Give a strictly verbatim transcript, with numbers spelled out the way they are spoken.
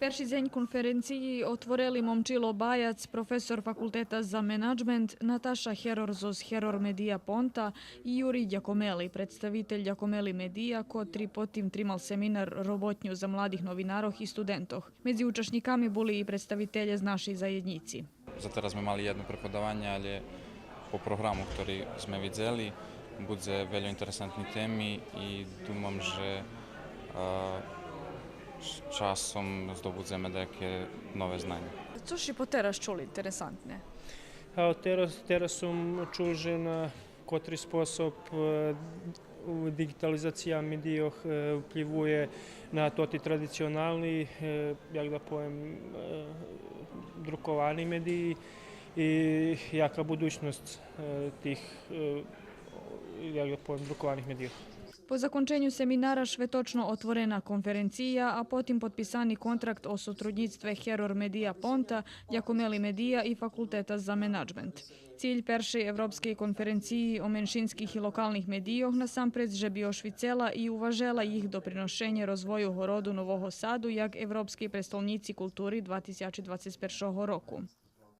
Перши дзень конференциї отворели Момчило Баяц, професор Факултета за менаджмент, Наташа Херор зоз Херор Медия Понта и Юрий Дякомели, представитель Дякомели Медия, котри потим тримал семинар роботню за младих новинарох и студентох. Медзи учашнїками були и представителє з нашей заєднїци. За тераз зме мали єдно преподаванє, але по програму котри зме видзели, будзе вельо интересантни теми и думам же, а, з часом здобудземе даяке нове знанє. Цо ши потераз чул интересантне? А тераз, тераз сом чул же на котри способ, е, дигитализация медийох, е, впливує на тоти традиционални, е, як да повем, е, друковани медиї и яка будучносц, е, тих, е, як да повем, друкованих медийох. По законченю семинара шветочно отворена конференция, а потим подписани контракт о сотруднїцтве Херор Медия Понта, Дякомели Медия и Факултета за менаджмент. Циль першей Европскей конференциї о меншинских и локалних медийох насампредз же би ошвицела и уважела їх доприношенє розвою городу Нового Саду як Европскей престолнїци култури два тисячи двацец першого року.